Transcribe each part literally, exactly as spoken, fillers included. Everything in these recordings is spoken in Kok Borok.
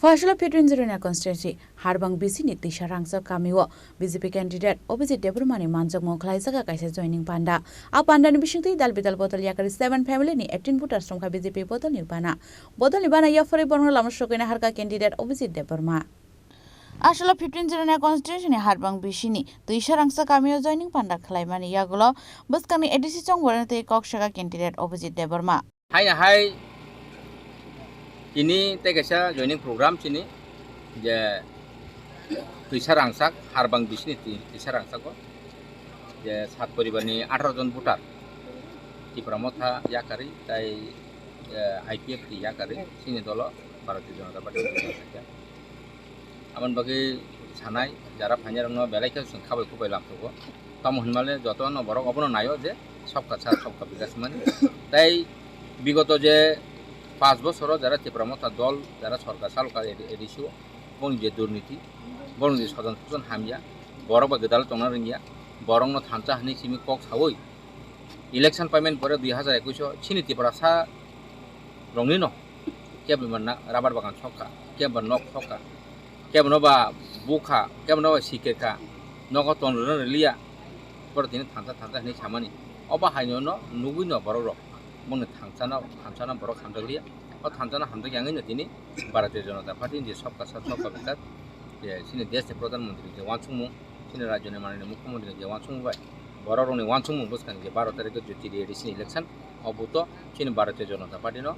Phasalo Phitwin Jirania constituency Harbang bisini Twisa Rangchak kamio B J P candidate Abhijit Debbarma ni manjakmung khlaijak kaisa joining panda. A panda ni bisingtwi dal bidal bodol yakari seven family ni eighteen voters romkha B J P bodol ni bana. Bodol ni bana yaphari borokno lama sokoi naharkha candidate Abhijit Debbarma. Asalo Phitwin Jirania constituency ni Harbang bisini Twisa Rangchak kamio joining panda khlaimani yagulo bwskangni A D C chongbolani tei kok saka candidate Abhijit Debbarma. Haino hai tini tei kaisa joining program chini je Twisa Rangchak, Harbang bisini twi-, Twisa Rangchak o je sat poribar ni atharo jon voter Tipra Motha yakarwi tei, eh, I P F T yakarwi chini dolo Bharatiya Janata Party. Aboni bagwi sanai, jara phainai rokno belai khe chwng khabai kubai lamsogo. Tamo hwnmale jotono borok obono naio je sabka sath sabka bikas mani. Tei bigoto je panch bosoro jara Tipra Motha dol jara sorkar salka A D C o, boni je durniti, boni je sojon sojon hamya, borok bai gwdal tongna rwngya, borokno thansa hwnwi simi kok saui election payment pore dui hazar ekush o chini Tiprasa rokni no kebo manna rubber bagan sokha, kebo nok sokha, kebo no ba bukha, kebo no ba sikirkha, nogo ton rwna rwliya, borok tini thansa thansa hinwi samani. Obo haino no nugwi no borok rok bongni thansano, thansano borok hamjakliya. O thansano hamjak yangwi no tini Bharatiya Janata Party ni je sabka sath sabka bikas, je chini desh ni Pradhan Mantri je uansukmung, chini rajyo ni manani Mukhyamantri je uansukmung bai, borok rokni uansukmung bwskang je baro tarikh o je T D A D C ni election, obo to chini Bharatiya Janata Party no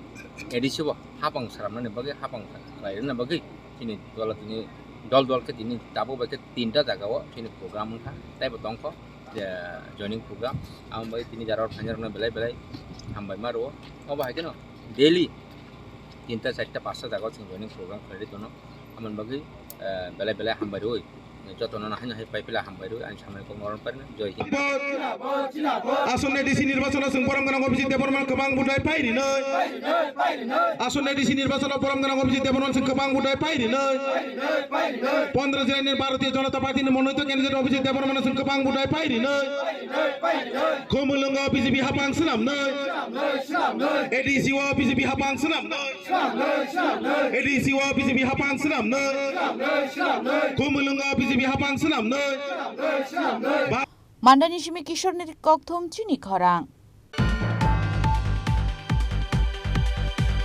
A D C bo hapang sramnani bagwi, hapang khlairwna bagwi chini dol tini dol dol khe tini tabuk bai khe tinta jaga o chini program wngkha, tei bo tongkho je joining program. Amo bai tini jara o phainai rokno belai belai hambai ma rwo. Obo hai kheno daily tinta, charta, pasta jaga o chwng joining program khlai tono. Amoni bagwi, eh, belai belai hambai rwi jotono no haino hai pai phila hambai rwi ani samani kok noron parina. Joy Hind. Asonne D C nirbachon o chwng borom gwnang Abhijit Debbarma kwbang budai pai rinai. Asonne D C nirbachon o borom gwnang Abhijit Debbarma chwng kwbang budai pai rinai. Pondro Jilani Bharatiya Janata Party ni monoito candidate Abhijit Debbarma no chwng kwbang budai pai rinai. Khumulwngo B J P hapang swnamnai. A D C o B J P hapang swnamnai. A D C o B J P hapang swnamnai. Khumulwngo B J P hapang swnamnai. Mandani simi Kishorni kokthum chini khorang.